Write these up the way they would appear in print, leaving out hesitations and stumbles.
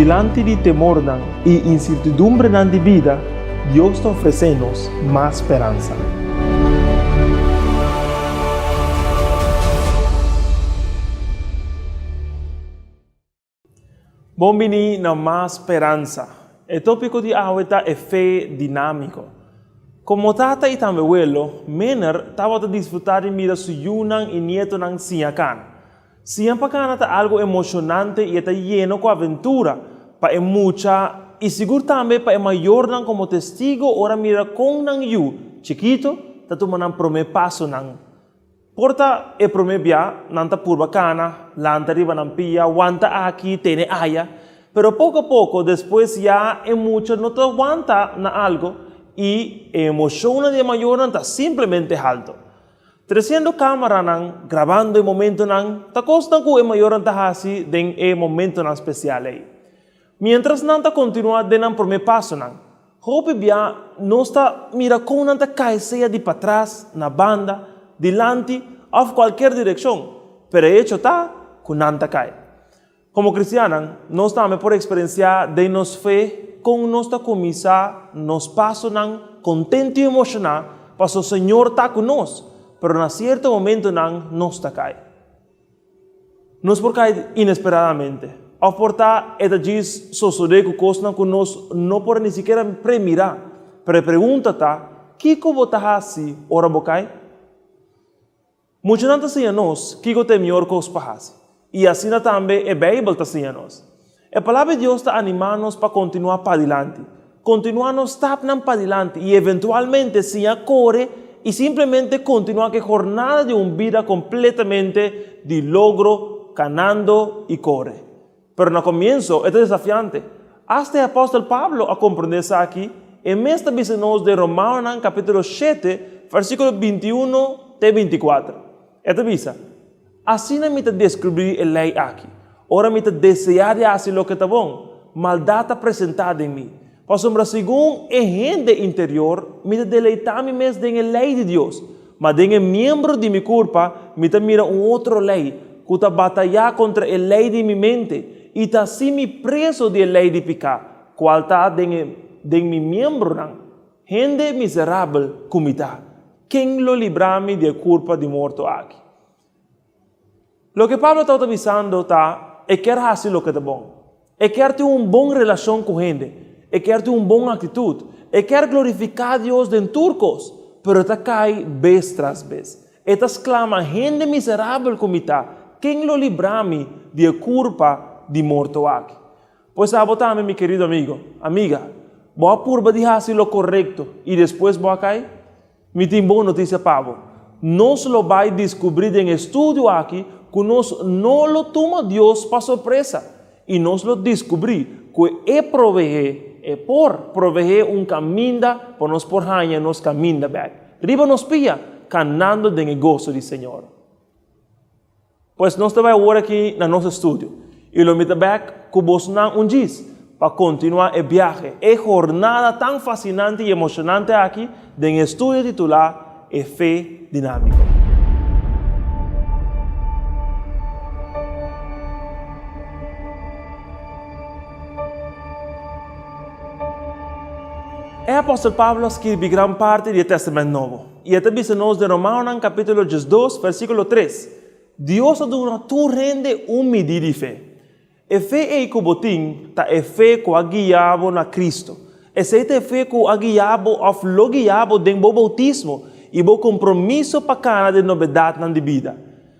Dilanti di temornan i insertidumbrenan di bida, Dios ta ofresé nos mas speransa. Bon bini na Mas Speransa. E tópiko di awe ta e fe dinámiko. Komo tata i tambe welo, Mener tabata disfrutá di mira su yunan i nietonan siña kana. Siña pa kana ta algu emoshonante i e ta yeno ku aventura pa e mucha i sigur tambe pa e mayornan komo testigo ora mira kon nan yu chikito ta tuma nan promé pasonan. Por ta e promé bia nan ta purba kana, lanta riba nan pia, wanta aki, tene aya. Pero poko a poko despues ya e mucha no ta wanta na algo i e emoshonnan di e mayornan ta simplemente halto. Tresiendo kamaranan, grabando e momentonan, ta kosnan ku e mayornan ta hasi den e momentonan spesial ei. Miéntras nan ta kontinuá den nan promé pasonan, hopi bia nos ta mira kon nan ta kai sea di patras, na banda, dilanti òf kualkier direkshon, pero e echo ta ku nan ta kai. Komo kristiannan, nos tambe por eksperensiá den nos fe kon nos ta kuminsá nos pasonan kontentu i emoshoná pasobra Señor ta ku nos, pero na sierto momentonan nos ta kai. Nos por kai inesperadamente, òf por ta e ta djis sosodé ku kosnan ku nos no por a ni sikiera premirá. Pero e pregunta ta, Kiko bo ta hasi ora bo kai? Muchanan ta siña nos kiko ta e mihor kos pa hasi, i asina tambe e Beibel ta siña nos. E Palabra di Dios ta animá nos pa kontinuá padilanti, kontinuá nos stapnan padilanti i eventualmente siña kore i simplemente kontinuá ku e hornada di un bida kompletamente di logro, kanando i kore. Pero na komienso e ta desafiante. Asta e apòstel Pablo a komprondé esaki, e mes ta bisa nos den Romanonan kapítulo shete, versíkulo bintiuno te bintikuater. E ta bisa, Asina mi ta deskribí e lei aki, Ora mi ta deseá di hasi loke ta bon, maldat ta presentá den mi. Pasobra segun e hende interior, mi ta deleitá mi mes den e lei di Dios, ma den e miembro di mi kurpa mi ta mira un otro lei ku ta batayá kontra e lei di mi mente i ta hasi mi preso di e lei di piká, kual ta den e den mi miembronan. Hende miserabel ku mi ta! Ken lo libra mi di e kurpa di morto aki? Loke Pablo tabata bisando ta, e kier hasi loke ta bon. E kier tin un bon relashon ku hende. E kier tin un bon aktitut. E kier glorifiká Dios den tur kos, pero e ta kai bes tras bes. E ta sklama, Hende miserabel ku mi ta, ken lo libra mi di e kurpa di morto aki? Pues abo tambe, mi kerido amigo, amiga, bo a purba di hasi lo korekto i despues bo a kai? Mi tin bon notisia pa bo. Nos lo bai diskubrí den e studio aki ku nos no lo tuma Dios pa sorpresa i nos lo diskubrí ku E proveé, E por proveé un kaminda pa nos por haña nos kaminda bèk riba nos pia, kanando den e goso di Señor. Pues nos ta bai awor aki na nos estudio i lo mi ta bèk ku bosonan un djis pa kontinuá e biahe, e hornada tan fasinante i emoshonante aki den e estudio titulá E Fe Dinámiko. E apòstel Pablo a skirbi gran parti di e Tèstamènt Nobo. I e ta bisa nos den Romanonan kapítulo diesdos, versíkulo tres, Dios a duna tur hende un midí di fe. E fe ei ku bo tin ta e fe ku a guia bo na Kristu. Esei ta e fe ku a guia bo òf lo guia bo den bo boutismo i bo kompromiso pa kana den nobedatnan di bida.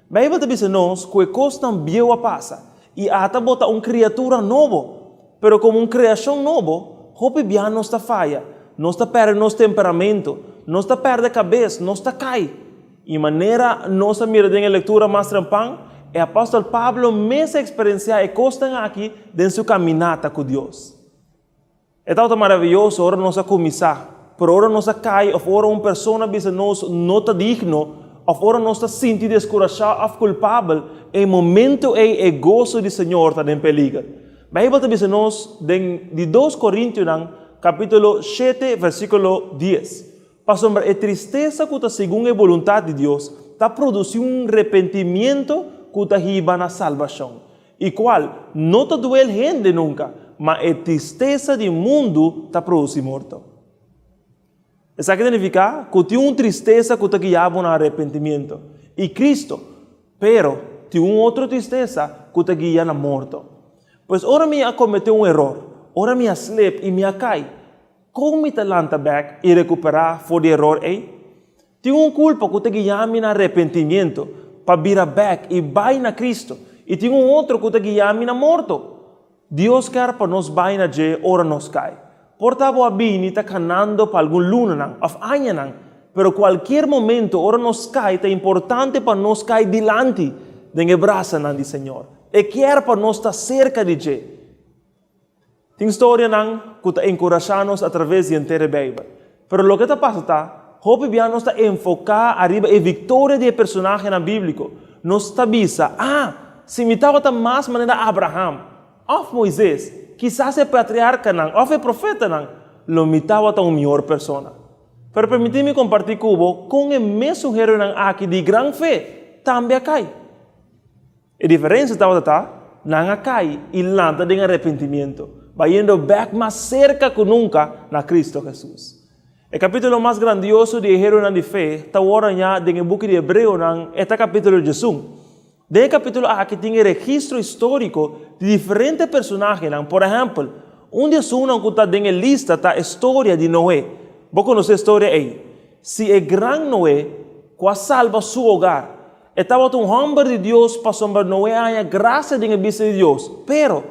Beibel ta bisa nos ku e kosnan bieu a pasa i ata bo ta un kriatura nobo. Pero komo un kreashon nobo, hopi bia nos ta faya, nos ta pèrdè nos temperamento, nos ta pèrdè kabes, nos ta kai. I manera nos a mira den e lektura mas trempan, e apòstel Pablo mes a eksperensiá e kosnan aki den su kaminata ku Dios. E tabata maravioso ora nos a kuminsá, pero ora nos a kai òf ora un persona bisa nos no ta digno òf ora nos ta sinti deskurashá òf kulpabel, e momentu ei e goso di Señor ta den peliger. Beibel ta bisa nos den di dos Korintionan kapítulo shete versíkulo dies, Pasobra e tristesa ku ta segun e boluntat di Dios ta produsí un repentimiento ku ta hiba na salbashon, i kual no ta duel hende nunka, ma e tristesa di mundu ta produsí morto. Esaki ta nifiká ku tin un tristesa ku ta guia bo na arepentimiento i Cristo, pero tin un otro tristesa ku ta guia na morto. Pues ora mi a kometé un eror, ora mi a slep i mi a kai, kon mi ta lanta bèk i rekuperá for di e eror ei? Tin un kulpa ku ta guia mi na arepentimiento pa bira bèk i bai na Cristo, i tin un otro ku ta guia mi na morto. Dios kier pa nos bai na dje ora nos kai. Por ta bo a bini ta kanando pa algun lunanan òf añanan, pero kualkier momento ora nos kai ta importante pa nos kai dilanti den e brasanan di Señor. E kier pa nos ta serka di dje. Tin storianan ku ta enkurashá nos atraves di henter e Beibel. Pero loke ta pasa ta, hopi bia nos ta enfoká ariba e viktoria di e personahenan bíbliko. Nos ta bisa, Ah, si mi tabata mas manera Abraham, òf Moises, kisas e patriarkanan òf e profetanan, lo mi tabata un mihor persona. Pero permití mi kompartí ku bo kon e mesun héroenan aki di gran fe tambe a kai. E diferensia tabata ta, nan a kai i lanta den arepentimiento, bayendo bèk mas serka ku nunka na Kristu Hesus. E kapítulo mas grandioso di e héroenan di fe ta wòrdu hañá den e buki di Hebreonan, e ta kapítulo diesun. Den e kapítulo aki tin e registro históriko di diferente personahenan. Por ehèmpel, un di esunnan ku ta den e lista ta e storia di Noe. Bo konosé e storia ei? Si e gran Noe, ku a salba su hogar, E tabata un hòmber di Dios pasobra Noe a haña grasia den e bista di Dios. Pero,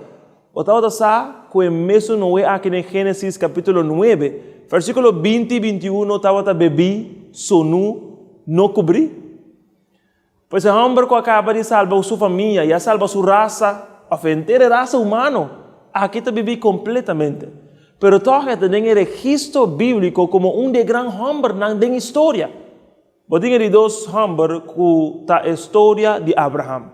bo tabata sa ku e mesun Noe aki den Génesis kapítulo nuebe, versíkulo 20 i 21 tabata bebí, sonú, no kubrí? Pues e hòmber ku a kaba di salba su famia i a salba su rasa, òf henter e rasa humano, aki ta bibí kompletamente. Pero tòg e ta den e registro bíbliko komo un di e gran hòmbernan den historia. Bo tin e di dos hòmber ku ta e storia di Abraham.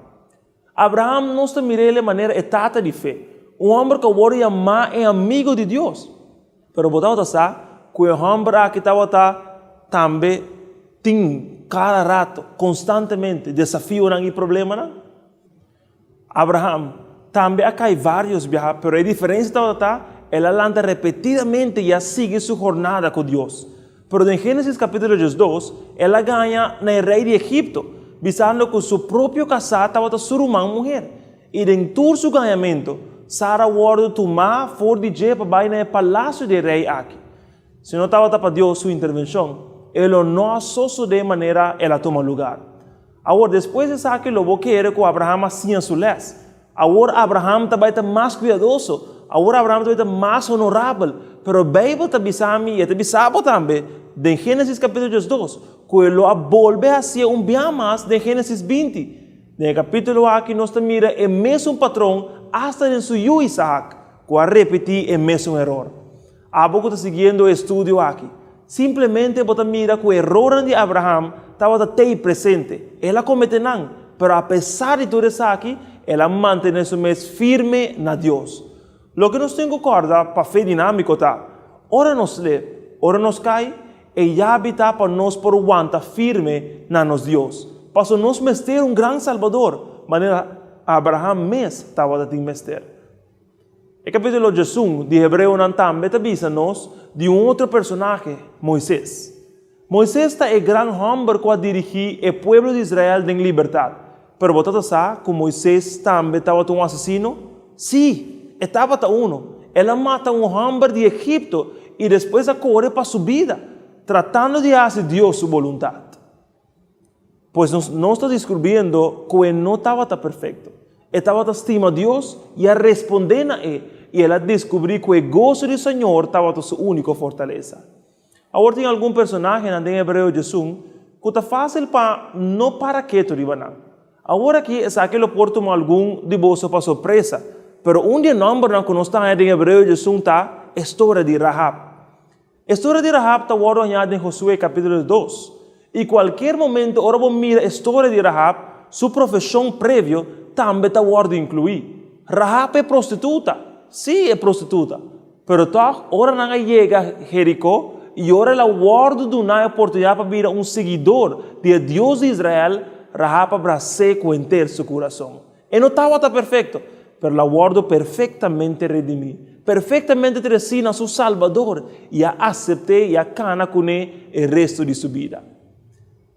Abraham nos ta mir'el e manera e tata di fe, un hòmber ku a wòrdu yamá e amigu di Dios. Pero bo tabata sa ku e hòmber aki tabata tambe tin kada rato, konstantemente, desafionan i problemanan? Abraham tambe a kai vários biaha, pero e diferensia tabata ta, el a lanta repetidamente i a sigui su hornada ku Dios. Pero den Génesis kapítulo 12, el a gaña na e rei di Egipto, bisando ku su propio kasá tabata su ruman muher. I den tur su gañamentu, Sara a wòrdu tumá for di dje pa bai na e palasio di e rei aki. Si no tabata pa Dios su intervenshon, e lo no a sosodé manera el a tuma lugar. Awor, despues di esaki lo bo kere ku Abraham a siña su lès. Awor Abraham ta bai ta mas kuidadoso. Awor Abraham ta bai ta mas honorabel. Pero Beibel ta bisa mi i e ta bisa bo tambe, den Génesis kapítulo 12, ku e lo a bolbe hasié un bia mas den Génesis 20. Den e kapítulo aki nos ta mira e mesun patron asta den su yu Isaak, ku a repití e mesun eror. Abo ku ta siguiendo e estudio aki, simplemente bo ta mira ku erornan di Abraham tabata tei presente. El a kometé nan, pero apesar di tur esaki, el a mantené su mes firme na Dios. Loke nos tin ku kòrda pa fe dinámiko ta, ora nos slep, ora nos kai, e yabi ta pa nos por wanta firme na nos Dios. Pasobra nos mester un gran Salbador, manera Abraham mes tabata tin mester. E kapítulo 11 di Hebreonan tambe ta bisa nos di un otro personahe, Moises. Moises ta e gran hòmber ku a dirigí e pueblo di Israel den libertat. Pero bo tabata sa ku Moises tambe tabata un asesino? Sí, e tabata unu. El a mata un hòmber di Egipto i despues a kore pa su bida, tratando di hasi Dios su boluntat. Pues nos nos ta descubriendo cu e no tabata perfecto. E tabata stima Dios y a responde na e, y el a descubri cu e goso di Señor tabata su unico fortaleza. Awor tin algun personahenan den Hebreo 11 cu ta facil pa no para keto riba nan. Awor aki esaki lo por tuma algun di boso pa sorpresa, pero un di e nombernan cu nos ta haña den Hebreo 11 ta e storia di Rahab. E storia di Rahab ta wòrdu hañá den Josué kapítulo 2. I kualkier momento ora bo mira e storia di Rahab, su profeshon previo tambe ta wòrdu inkluí. Rahab e prostituta? Sí, e prostituta. Pero tòg, ora nan a yega Jerikó i ora el a wòrdu duná e oportunidat pa bira un siguidor di e Dios di Israel, Rahab a bras'é ku henter su kurason. E no tabata perfekto. pero el a wòrdu perfektamente redimí, perfektamente tresí na su Salbador i a asept'é i a kana kuné e restu di su bida.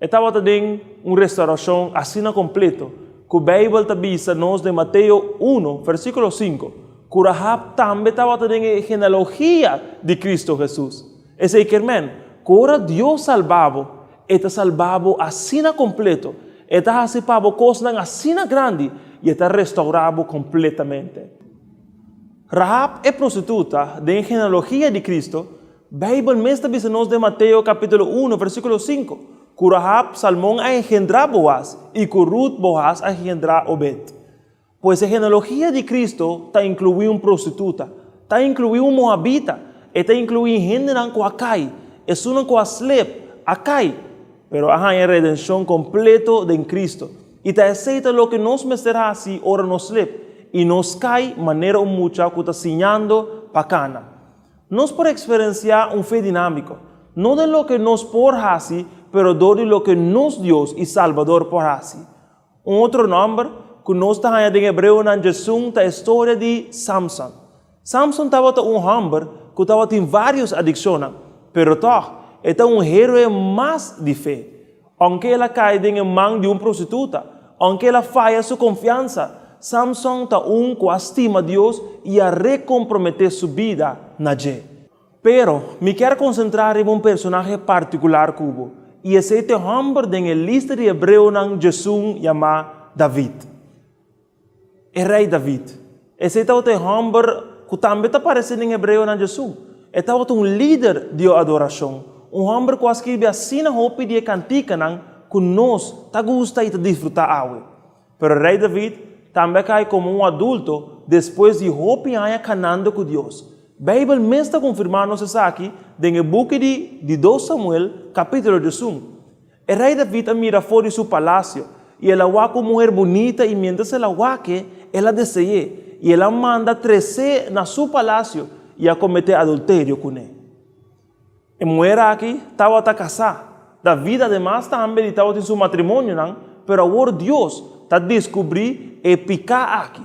E tabata den un restaurashon asina kompleto ku Beibel ta bisa nos den Mateo uno, versíkulo sinku, ku Rahab tambe tabata den e genealogia di Kristu Hesus. Esei kier men ku ora Dios salba bo, e ta salba bo asina kompleto, e ta hasi pa bo kosnan asina grandi i e ta restaurá bo kompletamente. Rahab e prostituta den e genealogia di Kristu, Beibel mes ta bisa nos den Mateo kapítulo uno, versíkulo sinku, ku Rahab, Salmon a engendrá Boaz i ku Rut, Boaz a engendrá Obed. Pues e genealogia di Cristo ta incluí un prostituta, ta incluí un moabita, e ta incluí hendenan cu a cai, esunnan cu a slep, a cai, pero a haña redencion completo den Cristo. I ta esei ta loke nos mester haci ora nos slep i nos cai manera un mucha cu ta siñando pa cana. Nos por experenciá un fe dinámico, no den loke nos por haci, pero dor di loke nos Dios i Salbador por haci. Un otro nòmber ku nos ta haña den Hebreonan djesun ta e storia di Samson. Samson tabata un hòmber ku tabatin vários adikshonnan, pero tòg e ta un héroe mas di fe. Ounke el a kai den e man di un prostituta, ounke el a faya su konfiansa, Samson ta un ku a stima Dios i a rekomprometé su bida na dje. Pero, mi kier konsentrá riba un personahe partikular ku bo, i esei ta e hòmber den e lista di hebreonan djesun yamá David. E rei David. Esei tabata e hòmber ku tambe ta paresé den hebreonan djesun. E tabata un lider di e adorashon, un hòmber ku a skirbi asina hopi di e kantikanan ku nos ta gusta i ta disfrutá awe. Pero rei David tambe a kai komo un adulto despues di hopi aña kanando ku Dios. Beibel mes ta konfirmá nos esaki den e buki di Di Dos Samuel, kapítulo diesun. E rei David a mira for di su palasio, i el a wak un muher bunita i miéntras el a wak e, el a dese'é, i el a manda tres'é na su palasio i a kometé adulterio kuné. E muher aki tabata kasá. David ademas tambe di tabatin su matrimonionan, pero awor Dios ta deskubrí e piká aki.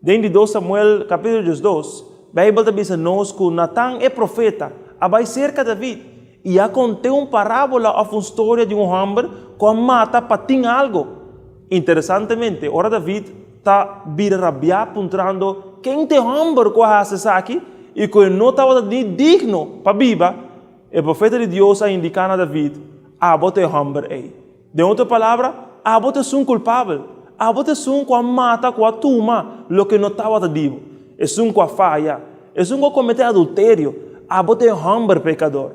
Den di dos Samuel kapítulo diesdos, Beibel ta bisa nos ku Natan e profeta a bai serka David i a kont'é un parábola òf un storia di un hòmber ku a mata pa tin algu. Interesantemente, ora David ta bira rabiá puntrando ken ta e hòmber ku a hasi esaki i ku e no tabata ni digno pa biba, e profeta di Dios a indiká na David, Abo ta e hòmber ei. Den otro palabra, abo ta esun kulpabel. Abo ta esun ku a mata, ku a tuma loke no tabata di bo, esun ku a faya, esun ku a kometé adulterio. Abo ta e hòmber pekador.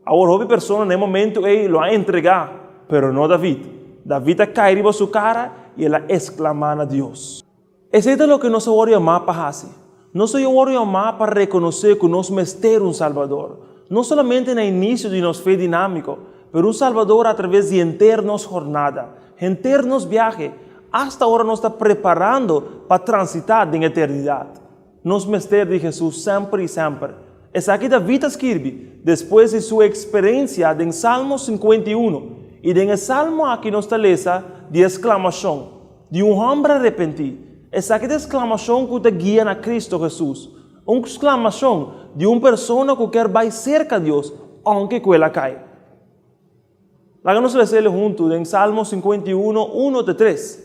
Awor hopi persona na e momentu ei lo a entregá, pero no David. David a kai riba su kara i el a esklamá na Dios. Esei ta loke nos a wòrdu yamá pa hasi. Nos a wòrdu yamá pa rekonosé ku nos mester un Salbador, no solamente na inisio di nos fe dinámiko, pero un Salbador atraves di henter nos hornada, henter nos biahe, asta ora nos ta preparando pa transitá den eternidat. Nos mester di Hesus semper i semper. Esaki David a skirbi despues di su eksperensia den Salmo 51, i den e salmo aki nos ta lesa di e sklamashon di un hòmber arepentí. Esaki ta e sklamashon ku ta guia na Kristu Hesus, un sklamashon di un persona ku kier bai serka Dios ounke ku el a kai. Laga nos lesa el huntu den Salmo 51, uno te tres.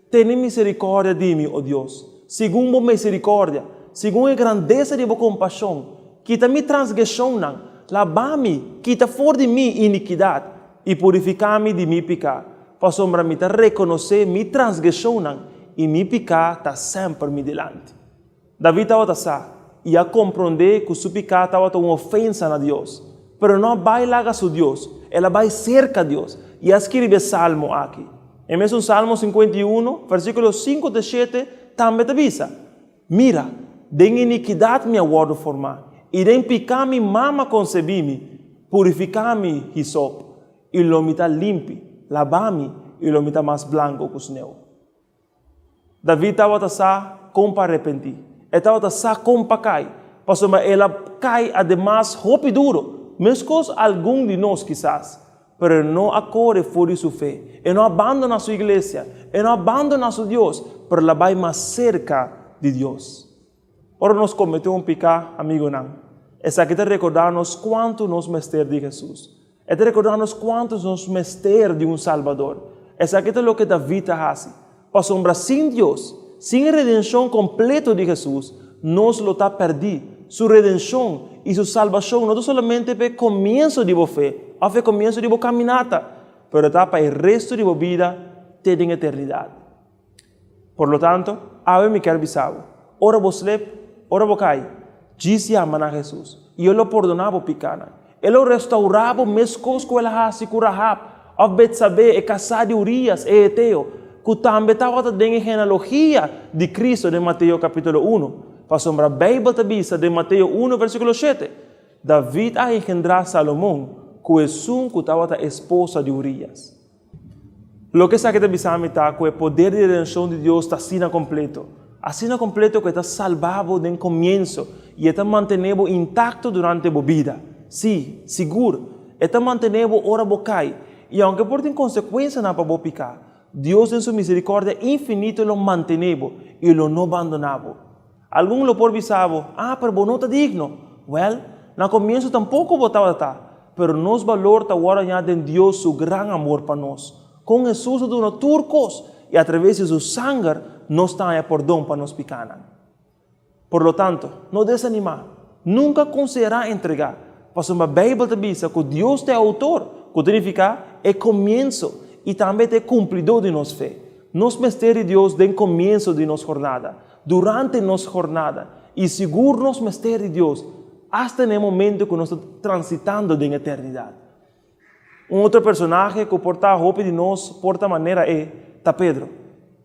Tene miserikòrdia di mi, o Dios, segun bo miserikòrdia, segun e grandesa di bo kompashon. Kita mi transgreshonnan, laba mi, kita for di mi inikidat, i purifiká mi di mi piká, pasobra mi ta rekonosé mi transgreshonnan, i mi piká ta semper mi dilanti. David tabata sa i a komprondé ku su piká tabata un ofensa na Dios. Pero no a bai laga su Dios, el a bai serka Dios i a skirbi e salmo aki. E mesun Salmo 51, versíkulo 5 te 7 tambe ta bisa, Mira, den inikidat mi a wòrdu formá, i den piká mi mama konsebí mi, purifiká mi hisop, i lo mi ta limpi, laba mi, i lo mi ta mas blanku ku sneu. David tabata sa kon pa arepentí. E tabata sa kon pa kai, pasobra el a kai ademas hopi duro, meskos algun di nos kisas. Pero e no a kore for di su fe, e no a bandoná su iglesia, e no a bandoná su Dios, pero el a bai mas serka. di Dios. Ora nos kometé un piká, amigunan, esaki ta rekordá nos kuantu nos mester di Hesus. E ta rekordá nos kuantu nos mester di un Salbador. Esaki ta loke David a hasi. Pasobra sin Dios, sin e redenshon kompleto di Hesus, nos lo ta pèrdí. Su redenshon i su salbashon no ta solamente pa e komienso di bo fe òf e komienso di bo kaminata, pero ta pa e restu di bo bida te den eternidat. Por lo tanto, awe mi kier bisa bo, ora bo slep, ora bo kai, djis yama na Hesus, i E lo pordoná bo pikánan. E lo restaurá bo meskos ku El a hasi ku Rahab òf Betsabé, e kasá di Urias, e heteo, ku tambe tabata den e genealogia di Kristu den Mateo kapítulo unu. Pasobra Beibel ta bisa den Mateo unu versíkulo shete, David a engendrá Salomon ku esun ku tabata esposa di Urias. Loke esaki ta bisa mi ta ku e poder di redenshon di Dios ta asina kompleto, asina kompleto ku e ta salba bo den komienso i e ta mantené bo intakto durante bo bida. Sí, sigur, e ta mantené bo ora bo kai, i aunke por tin konsekuensianan pa bo piká, Dios den su miserikòrdia infinito lo mantené bo i lo no bandoná bo. Algun lo por bisa bo, Ah, pero bo no ta digno. Wèl, na komienso tampoko bo tabata ta. Pero nos balor ta wòrdu hañá den Dios su gran amor pa nos. Kon Hesus a duna tur kos i atraves di su sanger nos ta haña pordon pa nos pikánan. Por lo tanto, no desanimá. Nunka konsiderá entregá, pasobra Beibel ta bisa ku Dios ta e outor, ku ta nifiká e komienso i tambe ta e kumplidó di nos fe. Nos mester di Dios den komienso di nos hornada. Durante nos jornada, i sigur nos mester di Dios asta na e momento ku nos ta transitando den eternidat. Un otro personahe ku por ta hopi di nos por ta manera e, ta Pedro.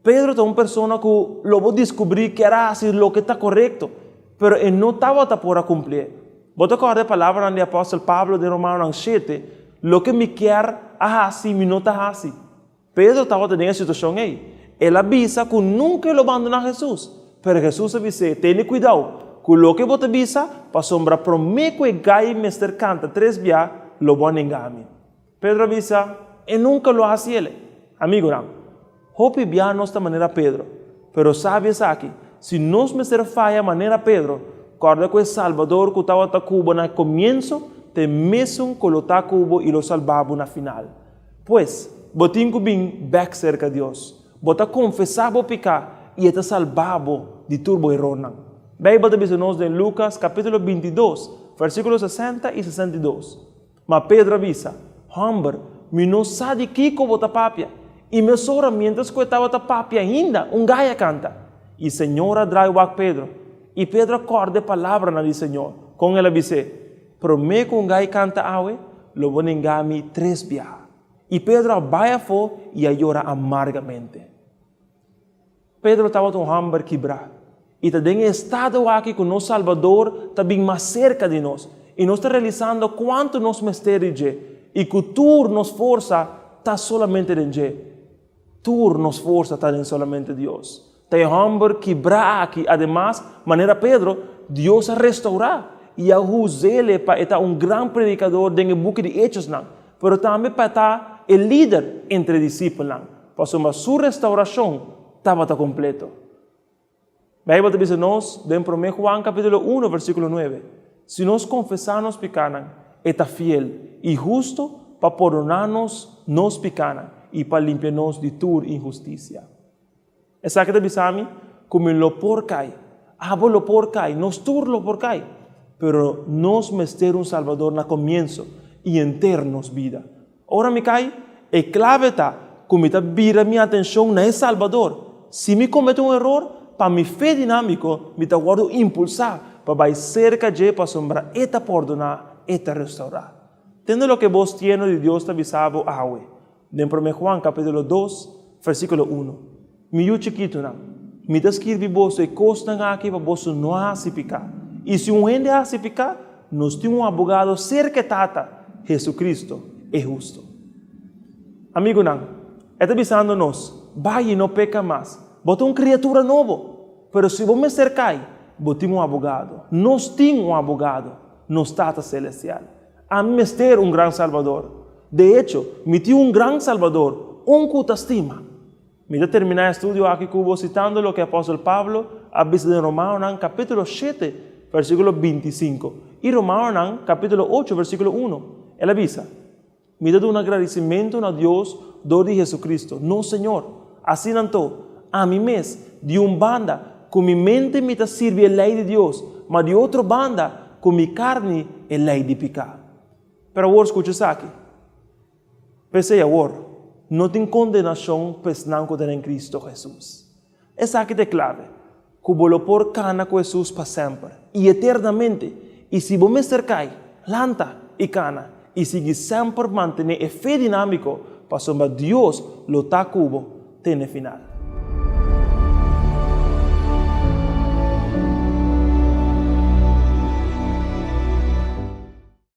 Pedro ta un persona ku lo bo diskubrí kier a hasi loke ta korekto, pero e no tabata por a kumplié. Bo ta kòrda e palabranan di apòstel Pablo den Romanonan shete, Loke mi kier a hasi, mi no ta hasi. Pedro tabata den e situashon ei. El a bisa ku nunka e lo bandoná Hesus. Pero Hesus a bis'é, Tene kuidou ku loke bo ta bisa, pasobra promé ku e gai mester kanta tres bia, lo bo a nenga mi. Pedro a bisa, E nunka lo a hasi el. Amigunan, hopi bia nos ta manera Pedro. Pero sabi esaki, si nos mester faya manera Pedro, kòrda ku e Salbador ku tabata ku bo na komienso ta e mesun ku lo ta ku bo i lo salba bo na final. Pues, bo tin ku bin bèk serka Dios. Bo ta konfesá bo piká i e ta salba bo di tur bo erornan. Beibel ta bisa nos den Lukas kapítulo 22, versíkulo 60 i 62. Ma Pedro a bisa, Hòmber, mi no sa di kiko bo ta papia. I mesora, miéntras ku e tabata papia ainda, un gai a kanta. I Señor a drai wak Pedro. I Pedro a kòrda e palabranan di Señor, kon el a bis'é, Promé ku un gai kanta awe, lo bo nengá mi tres biaha. I Pedro a bai afó i a yora amargamente. Pedro tabata un hòmber kibrá. I ta den e estado aki ku nos Salbador ta bin mas serka di nos, i nos ta realisando kuantu nos mester di dje i ku tur nos forsa ta solamente den dje. Tur nos forsa ta den solamente Dios. Ta e hòmber kibrá aki, ademas, manera Pedro, Dios a restourá i a us'é pa e ta un gran predikador den e buki di Hechosnan, pero tambe pa e ta e lider entre e disipelnan, pasobra su restourashon tabata kompleto. Beibel ta bisa nos den Promé Juan kapítulo uno versíkulo nuebe, Si nos konfesá nos pikánan, e ta fiel i hustu pa pordoná nos nos pikánan i pa limpia nos di tur inhustisia. Esaki ta bisa mi ku mi lo por kai, abo lo por kai, nos tur lo por kai, pero nos mester un Salbador na komienso i henter nos bida. Ora mi kai, e klave ta ku mi ta bira mi atenshon na e Salbador. Si mi komete un eror, pa mi fe dinámiko, mi ta wòrdu impulsá pa bai serka dje pasobra e ta pordoná, e ta restourá. Tende loke bos tierno di Dios ta bisa bo awe, den Promé Juan kapítulo dos, versíkulo unu, Mi yu chikitunan, mi ta skirbi boso e kosnan aki pa boso no hasi piká. I si un hende hasi piká, nos tin un abogado serka e Tata, Jesucristo, e hustu. Amigunan, e ta bisando nos, Bai i no peka mas. Bo ta un kriatura nobo. Pero si bo mester kai, bo tin un abogado. Nos tin un abogado, nos Tata Selestial. Ami mester un gran Salbador. De echo, mi tin un gran Salbador, un ku ta stima. Mi ta terminá e studio aki ku bo sitando loke apòstel Pablo a bisa den Romanonan kapítulo shete, versíkulo 25 i Romanonan kapítulo ocho, versíkulo unu. El a bisa, Mi ta duna gradisimentu na Dios dor di Jesucristo, nos Señor. Asina anto, ami mes, di un banda, ku mi mente mi ta sirbi e lei di Dios, ma di otro banda, ku mi karni e lei di piká. Pero awor skucha esaki. P'esei awor, no tin kondenashon pa esnan ku ta den Cristo Jesus. Esaki ta e klave, ku bo lo por kana ku Hesus pa semper i eternamente, i si bo mester kai, lanta i kana i sigui semper mantené e fe dinámiko pasobra Dios lo ta ku bo te n'e final.